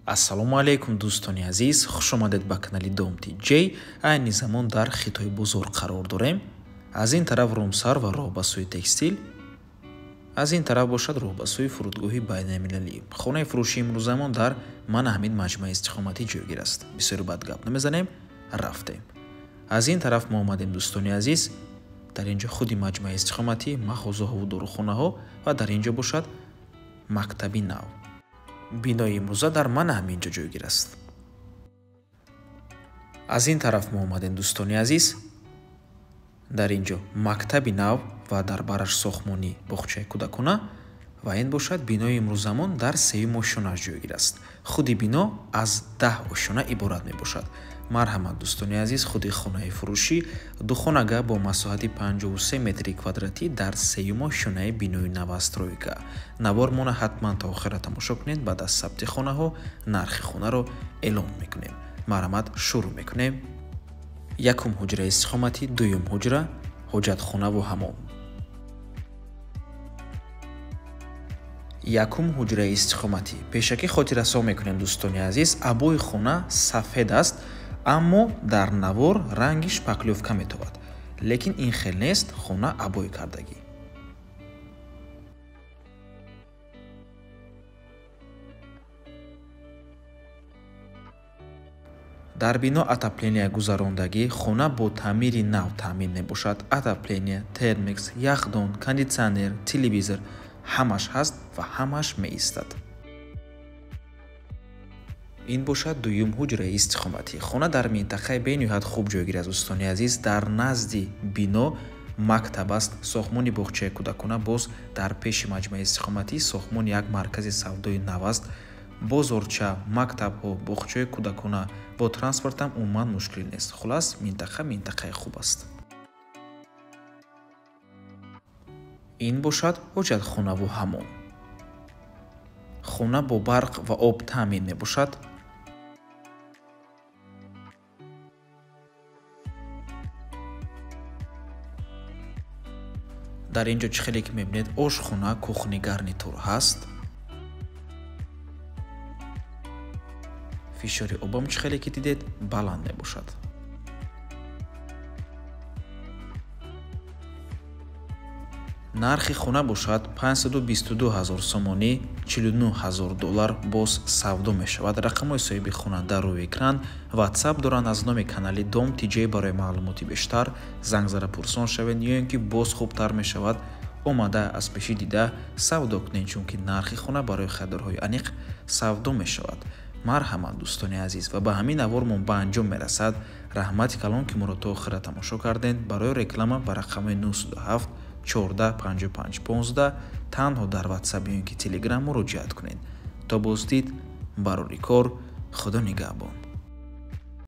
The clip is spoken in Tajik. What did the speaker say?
Ассалому алайкум дӯстони азиз, хуш омадед ба канали Дом TJ. Айни замон дар Хитои бузург қарор дорем. Аз ин тараф Румсар ва роҳ ба сӯи текстил, аз ин тараф бошад роҳ ба сӯи фурудгоҳи байналмилалӣ. Хонаи фурӯшии имрӯзамон дар мана ҳамин маҷмӯаи истиқоматӣ ҷойгир аст. Бисёр бад гап намезанем, рафтем. Аз ин тараф мо омадем дӯстони азиз. Дар ин ҷо худи маҷмӯаи истиқоматӣ, мағозаҳову дорухонаҳо ва дар ин ҷо бошад мактаби нав. Бинои имрӯза дар мана ҳамин ҷо ҷойгир аст. Аз ин тараф мо омадем дӯстони азиз. Дар ин ҷо мактаби нав ва дар бараш сохтмони боғчаи кӯдакона ва ин бошад бинои имрӯзамон дар сеюм ошёнаш ҷойгир аст. Худи бино аз 10 ошёна иборат мебошад. Марҳамат дӯстони азиз, худи хонаи фурӯшӣ духонага бо масоҳати 53 метри квадратӣ дар сеюм ошёнаи бинои новостройка. Навормона ҳатман то охира тамошо кунед, баъд аз сабти хонаҳо нархи хонаро эълон мекунем. Марҳамат шурӯъ мекунем. Якум ҳуҷраи истиқоматӣ, дуюм ҳуҷра, ҳоҷатхонаву ҳамом. Якум ҳуҷраи истиқоматӣ. Пешакӣ хотиррасон мекунем дӯстони азиз, абои хона сафед аст, аммо дар навор ранги шпаклёвка метобад. Лекин ин хел нест, хона абой кардагӣ. Дар бино отопления гузарондагӣ, хона бо таъмири нав таъмин мебошад. Отопления, термекс, яхдон, кондитсионер, телевизор ҳамаш ҳаст ва ҳамаш меистад. Ин бошад дуюм ҳуҷраи истиқоматӣ. Хона дар минтақаи бениҳоят хуб ҷойгир аст дӯстони азиз. Дар назди бино мактаб аст, сохтмони боғчаи кӯдакона, боз дар пеши маҷмӯаи истиқоматӣ сохтмони як маркази савдои нав аст. Бозорча, мактабҳо, боғчаи кӯдакона, бо транспортам умуман мушкил нест. Хулас, минтақа минтақаи хуб аст. Ин бошад ҳоҷатхонаву ҳамом. Хона бо барқ ва об таъмин мебошад. Дар ин ҷо чӣ хеле ки мебинед, ошхона, кухни гарнитур ҳаст. Фишори обам чӣ хеле ки дидед баланд мебошад. Нархи хона бошад 522 ҳазор сомонӣ, 49 ҳазор доллар боз савдо мешавад. Рақамҳои соҳиби хона дар рӯи экран, WhatsApp доранд аз номи канали Дом TJ. Барои маълумоти бештар занг зада пурсон шавед, ё ин ки боз хубтар мешавад омада аз пеши дида савдо кунед, чунки нархи хона барои харидорҳои аниқ савдо мешавад. Марҳамат дӯстони азиз, ва ба ҳамин навормон ба анҷом мерасад. Раҳмати калон ки моро то охира тамошо кардед. Барои реклама ба рақами 907 14 55 15 танҳо дар WhatsApp ё ин ки Telegram муроҷиат кунед. То боздид, барори кор, Худо нигаҳбон.